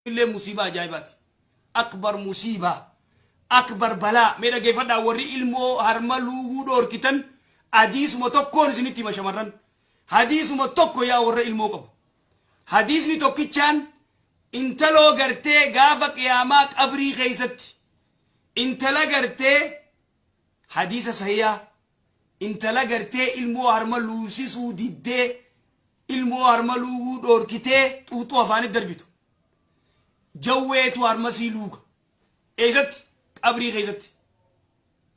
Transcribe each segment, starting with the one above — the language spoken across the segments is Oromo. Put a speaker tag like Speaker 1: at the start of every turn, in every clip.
Speaker 1: Kunillee musiibaa ajaa'ibaati. Akbar musiibaa. Akbar balaa. Mee dhaggeeffadhaa, warri ilmoo harma luuguu dhoorkitan, hadiisuma tokkoon isinitti hima shamarran. Hadiisuma tokko, yaa warra ilmoo qabu. Hadiisni tokkichaan intaloo gartee gaafa qiyaamaa qabrii keessatti intala gartee, hadiisa sahiyaa, intala gartee ilmoo harma luusisuu diddee, ilmoo harma luuguu dhoorkitee xuuxuu afaanitti darbitu, jawweetu harmasii luuga. Eessatti? Qabrii keessatti.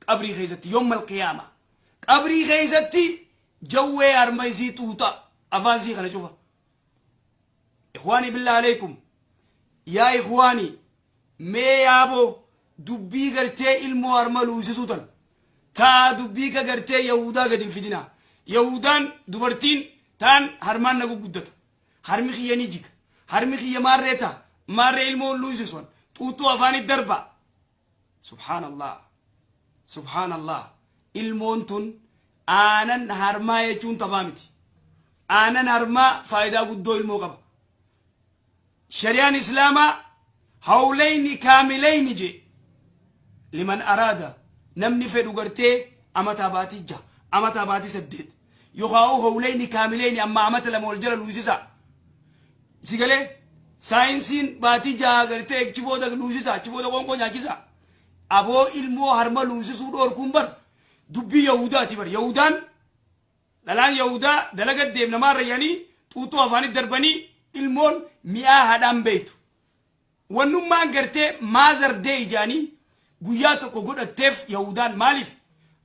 Speaker 1: Qabrii keessatti, yommal qiyaama. Qabrii keessatti jawwee harma isii xuuxa, afaan isii kana cufa. Ikhwaanii, billah alaikum. Yaa ikhwaanii, mee yaaboo dubbii gartee ilmoo harma luusisuu tan taa dubbii ka gartee Yahudaa gadi hin fidinaa. Yahudaan dubartiin taan harmaan na gugguddata. Harmi kiyya ni jiga. Harmi kiyya maarree ta'a. Maarree ilmoo luusisuun xuuxuu afaanitti darba. Subhaanallah. Subhaanallah. Ilmoon tun aanan harmaa jechuun taphaa miti. Aanan harmaa faayidaa guddoo ilmoo qaba. Shari'aan Islaamaa hawlayni kaamilayni je liman araada, namni fedhu gartee amataa baatii 6, amataa baatii 8, yookaan hawlayni kaamilayni amma amata 2 wal jala luusisa. Si galee, saayinsiin baatii 6 gartee achi booda luusisa, achi booda qoonqoo nyaachisa. Aboo, ilmoo harma luusisuu dhoorkuun bar dubbii Yahudaati bar. Yahudaan, dhalaan Yahudaa dalaga deem namaarra yaanii xuuxuu afaanitti darbanii, ilmoon mi'aa haadhaan beeytu. Wannummaan gartee Mother Day jaanii guyyaa tokko godhatteef Yahudaan maaliif?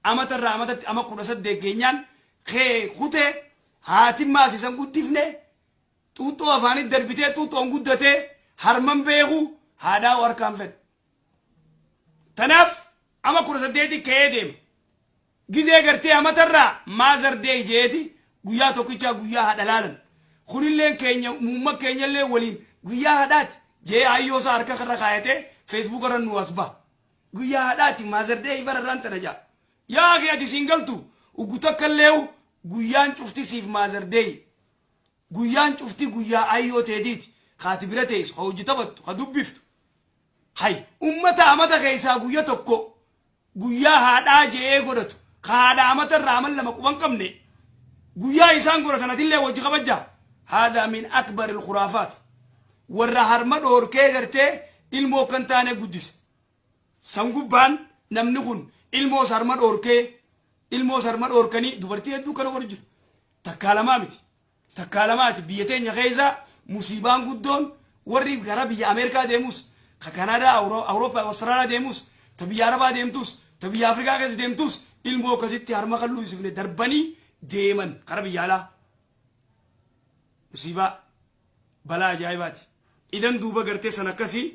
Speaker 1: Amatarraa amatatti ama 18 geenyaan kee kutee haatimmaas isan guddifne, xuuxuu afaanitti darbitee, xuuxoon guddatee harman beeku, haadhaa harkaan fedhe. Tanaaf ama 18 ka'ee deema. Gizee gartee amatarraa Mother Day jeeti guyyaa tokkichaa guyyaa haadha laalan. Kunilleen keenya muumma keenyallee waliin guyyaa haadhaati jee hayyoo isaa harka irra kaayatee Facebook irra nu as baha. Guyyaa haadhaati, Mother Day bararraan tana jaa. Yaa akhi, ati siin galtu uggu takka illee, guyyaan cufti siif Mother Day. Guyyaan cufti guyyaa ayyoo teetiiti. Kaati bira teessu, ka hojii taphattu, ka dubbiftu. Hay, ummata amata keessaa guyya tokko guyyaa haadhaa je'ee godhatu, ka haadha amata irraa amal 2 quban qabne, guyyaa isaan godhatan atillee wajji kabajja. Haadha min akbar ilkhuraafaat. Warra harma dhoorkee gartee ilmoo kan taane guddise. San gubbaan namni kun ilmoo harma dhoorkee, ilmoo harma dhoorkanii dubartii hedduu kana godhu jira. Takkaa lamaa miti. Takkaa lamaati. Biyya teenya keessa musiibaan guddoon warri gara biyya Ameerikaa deemus, ka Kanaadaa, Awurooppaa, Awustiraaliyaa deemus, ta biyya Arabaa deemtus, ta biyya Afrikaa keessa deemtus, ilmoo akkasitti harma kan luusifne darbanii deeman kara biyya alaa. Musiibaa balaa ajaa'ibaati. Idan duuba gartee san akkasii.